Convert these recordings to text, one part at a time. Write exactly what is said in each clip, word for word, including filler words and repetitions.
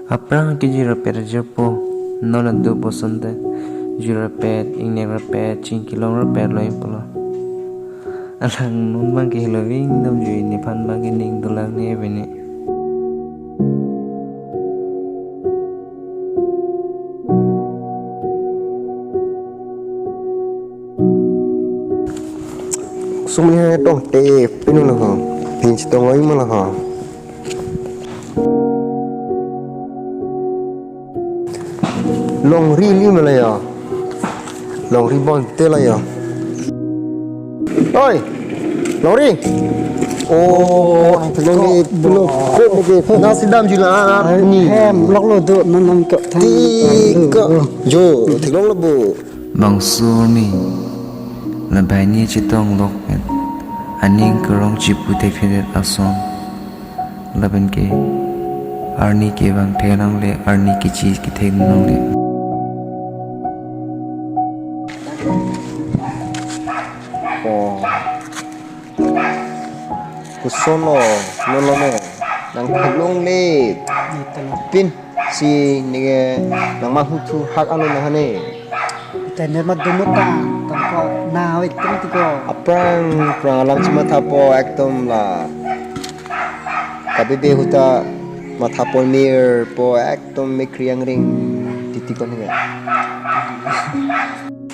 Aphrang ke jui rapet ajopo, non adu bosonte. Jui rapet, ingnek rapet, chingki long rapet lo ipolo. Alang non bang ke heloving dam jui nephan bang ke ning dolang ne bene. Sumi hai tong te pinu lo ho. Pin si tong oi ma lo ho. Longri li ma la ya. Longri bon te la ya. Oi. Longri. Oh, longri pulo ko mo ke. Na si dam jula ni. Hem lok lo do non non ko thang. Ti ko. Jo, theklong lo bo. Bangso arni, la banghini chetong lok pen, aning karong chipu thekthedet ason. Lapen ke, arni kevang thek nangle, arni kechi kethek nangle. Oh. Koson lo, non lo me. Nang theklong le. Pin si neke nang ma huthu hak alo nang hane. Internet ma dumut tang, tang ko na wek tum ti ko. Aphrang, aphrang alam si mathapo ekdom la. Kabe be huta mathapo mir po ekdom me kriang ring titi ko neke.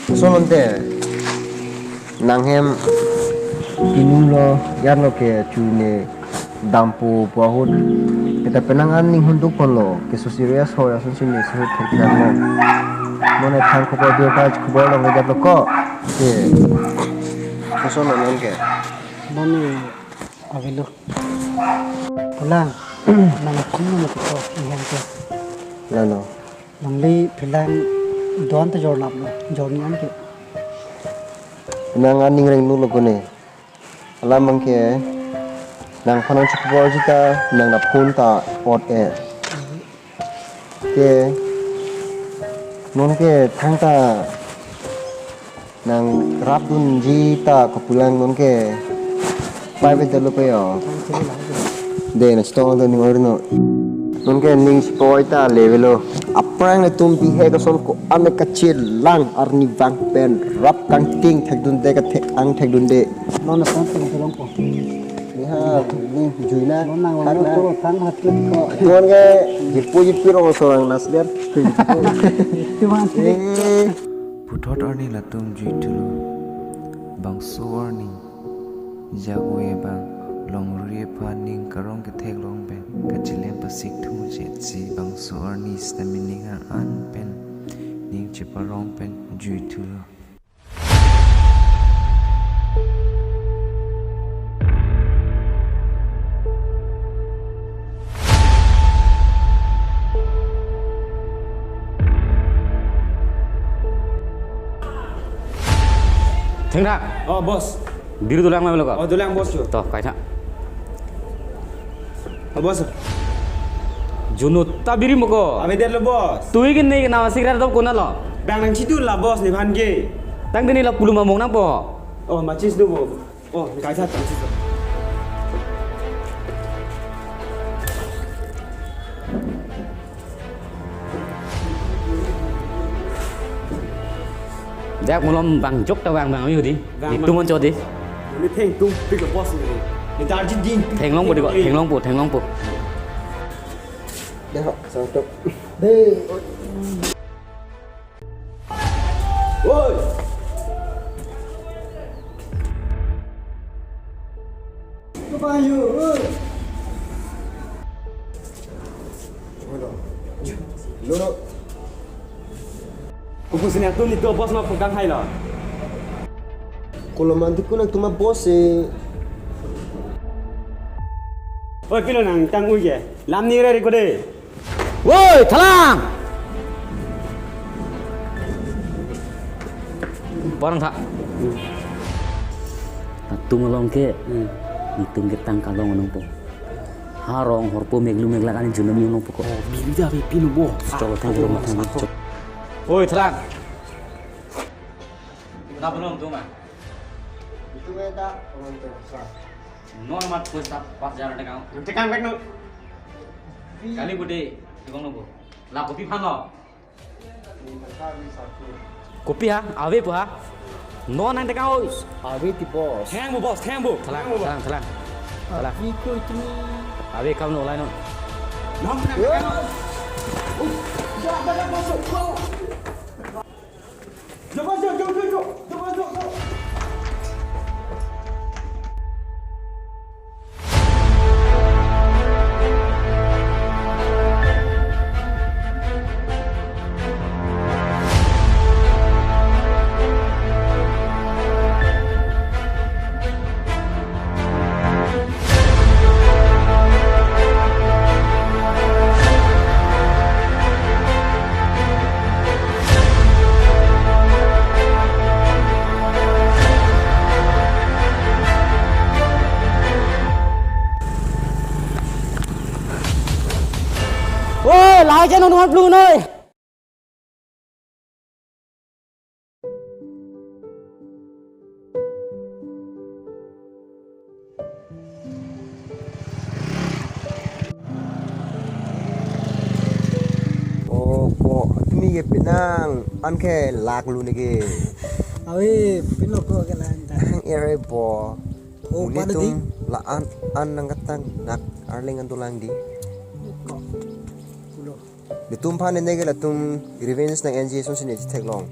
Koson ante. Nang hem inum lo, yar lo ke chu ne dampo pu ahut. Kita penang an ning hunduk pon lo, ke so serious ho, ason si ne so thek thek lo. Mane thang khobor dia ka khobor long ke jap lo ko. Ke. Koson lo non ke. Mane avelo. Pulang. Nang phone mo ko, ni hem ke. Lalo. Nangli phelang do-an ta jornap lo, jorni an ke. Nang aning reng nu lo kone. Alam bang ke nangphan nang chukbor jita nang na phone ta ot e. Ke non ke thangta nang rapdunji ta kopulang non ke pai ve dalo ko yo. De na stong do ning ori no. Non ke ning sipoi ta levelo. Aphrang le tum pi he koson ko-an kachelang arni vang pen rap kangting thekdunde ka thek ang thekdunde. Non na phone tum tulong ko. Ni ha ni jui na. Non nang Thang wala na. Ko thang hat ko. Non ke jipu jipu rong sorang nas der. Tuan sih. Eh. Puthot arni latum jui thulo. Bangso arni. Jago e bang longri aphan ning karong kethek long pen kachilem pasik thum chet si bangso arni sitame ning an pen ning cheparong pen jui thulo. Thengthak. Oh, boss. Biri dolang ma belok. Oh, dolang, boss, jo. To, kaitha. Oh, boss. Junu ta biri moko. Ave det lo, boss. Tui ke ne na sikra dop kona lo. Bang nang chitu la, boss, nephan ke. Tang dini la pulu mamong nangpo. Oh, machis do, bo. Oh, kaitha, machis do. Dak malom bang jok ta bang bang ayu di. Bang, di bang. Tumon cho di. Ni theng tum pik boss ni. Ni darji ding. Thenglongpo di ko, thenglongpo, thenglongpo. Dak, sangtok. Dei. Woi. Kepayu, woi. Lolo. Kupu sini atum ni to boss ma pukang hai lo. Koloman tu kunang tuma boss e. Oi, pilo nang tang ui ke. Lam ni re ko de. Woi, thalang! Parang tha. Atum along ke, hmm, atum ke tang kalong anong po. Harong horpo meglu meglak ani junam anong po ko. Oh, biri da be pinu bo. Coba tang rumah tang. Woi, thalang. Kenapa belum tuh, Mak? Itu beta orang tua. Non mat pus tap pas jalan tekang. Tekang bek nu. Kali bude. Bang lo bo. La kopi aphan lo. Kopi ha? Ave pu ha? Non nangtekang oi. Ave ti boss. Thang bo boss, thang bo. Thelang, thelang, thelang. Thelang. Iko itu ni. Ave kam no lai no. Non nangtekang oi. Oi, lahai jen non, non blue noi. Oh, ko tumi ke penang an ke lak lu neke. Awi, pin lo ko ke lan ta. Ere bo. Oh, uni pada tum di? La an, an nangkatang nak arling an tulang di. Ko. Pulo. Netum aphan ne ke latum revenge nang N G A song sini theklong.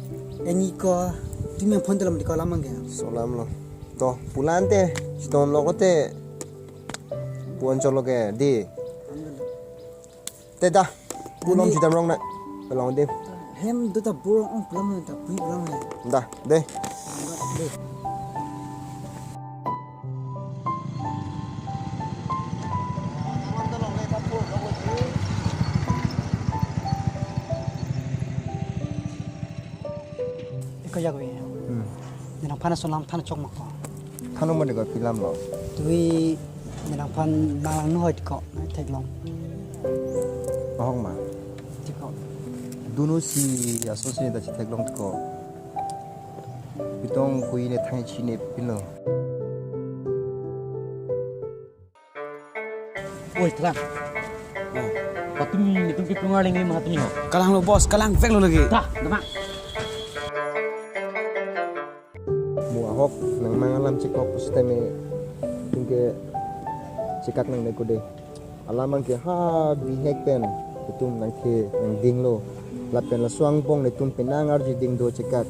Eni ko, tumi phone telam di ko lam angke. So lam lo. To, pulang te, chiton lo ko te. Puan cholo ke, di. Te da, kulom. Ani jidam rong na. Pelong di. Hem do ta burong ong pulang ta, pui pulang ya. Da, de. De. Iko jak ve. Hmm. Nang aphan ason lam than chok ma ko. Than ma de ko pi lam lo. Tui nang aphan nang lang nu hoi ko, theklong. Ahok ma. Ti ko. Dunu si ason si ta si theklong ko. Pitong kui ne thang chi ne pin lo. Oi, thelang. Oh. Patumi netum ke pungar lengli ma tumi ho. Kalang lo boss, kalang vek lo lagi. Ta, damang. Mo ahok nangmang alam chekok pusitame netum ke chekak nangne ko de. Alam angke ha bihek pen netum nangke nangding lo. Lapen laso angbong netum penang arji ding do chekak.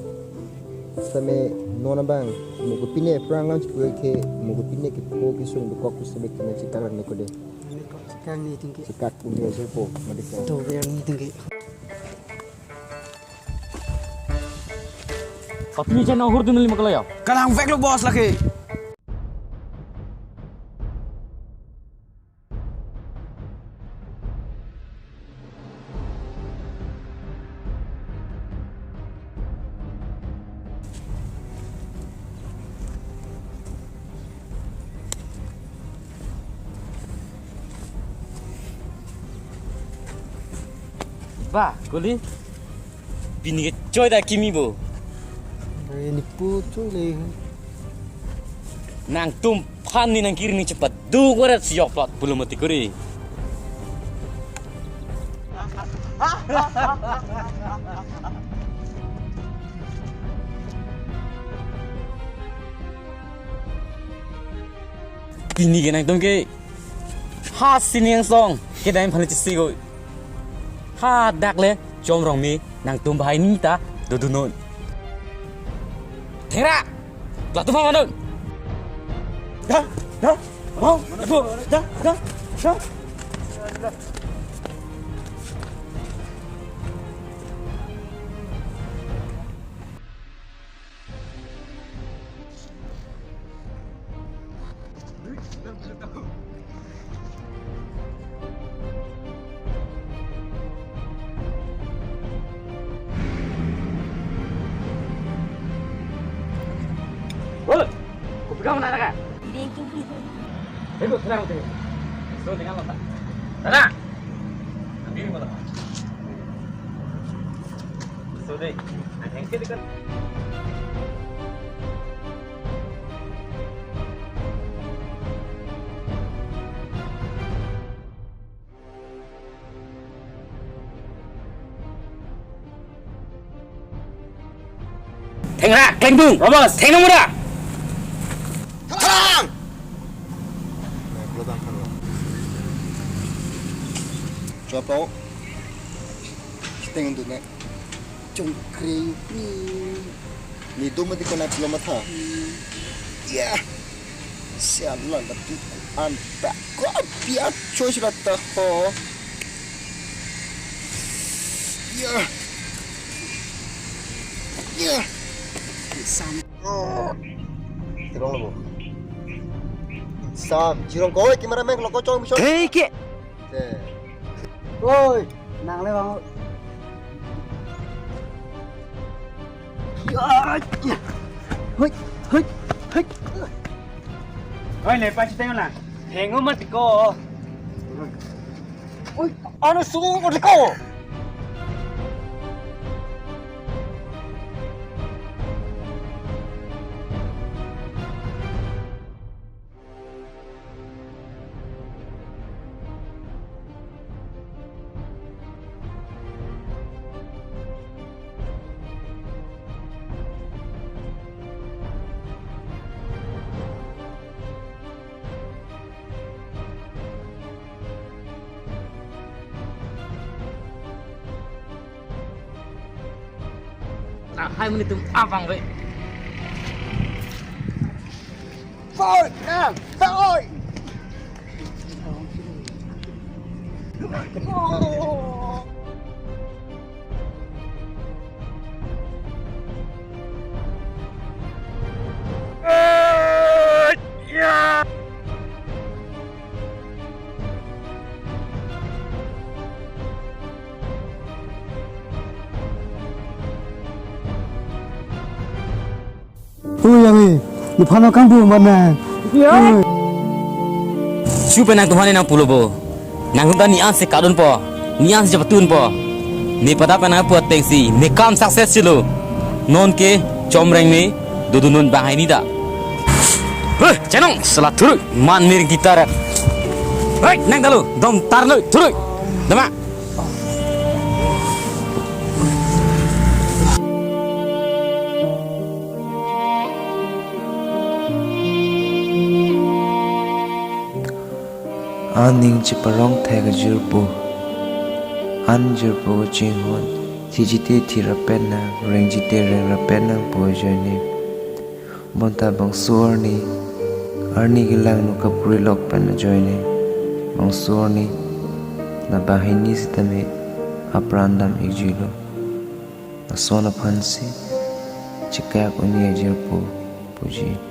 Sitame non abang mo kopine prang lang chikue ke mo kopine ke po kesung dokok pusitame kena chekak nangne ko de. Chekak ni tingke. Chekak pun dia sepo madika. To ber ni tingke. Patumi channel hur dun lima kala ya. Kalang vek lo boss lagi. Ba, kuli. Pini ke choi ta kimi bo. Re ni pu choi le. Nangtum aphan ni nangkiri ni cepat du warat siyok plot belum mati kuri. Pini ke nangtum ke ha sining song kedai aphan chisi ko. Hadak le chom rong mi nangtum bahai ni ta dodunnon. Thera! Latum apa nun? Da, da, mau, ibu, da, da, da. Hei, kopi kamu nana ka? Hei, ko senang sini. So, dengan lo ta. Nana. Ambil mo ta. So, deh. Ang hengke dekat. Thengra, klengdung, robos, thengno mura. Thalang! Chua pau. Siteng dun ne. Chungkring. Ni do mati kena pulo matha. Ya. Sialan lagi an tak ko pia choice rata ho. Ya. Ya. Sam. Tirong lo. Sam, jirong koi, cameraman lo ko chong mission. Hey, ke. Oi, nang le bang. Ya, ya. Hoi, hoi, hoi. Oi, lepa chiteng na. Hengo mati ko. Oi, ano sungo mati ko. Hai muni tum abang ve. Oi, nang, oi. Oi, Ami, nephan kangpu mana? Ya. Oi. Su penang tuhan nang pulo bo. Nangtum ta ne-an si kadunpo, ne-an si patunpo. Ne pada penang pu ateng si ne kam success silo. Non ke chomreng ne dodun non banghini ta. Heh, chenong sala thurui man miring titarat. Hei, nang dalu dom tarlui thurui. Dama. Aning cheparong thek ajirpo. An jirpo kachinghon, thijite thirapet nang, rengjite rengrapet nang pu ajoine. Bonta bangso arni, arni kelang nu kapri lok pen ajoine. Bangso arni, la banghini sitame apran dam-ikjilo. Lason aphan si chekak un-e ajirpo puji.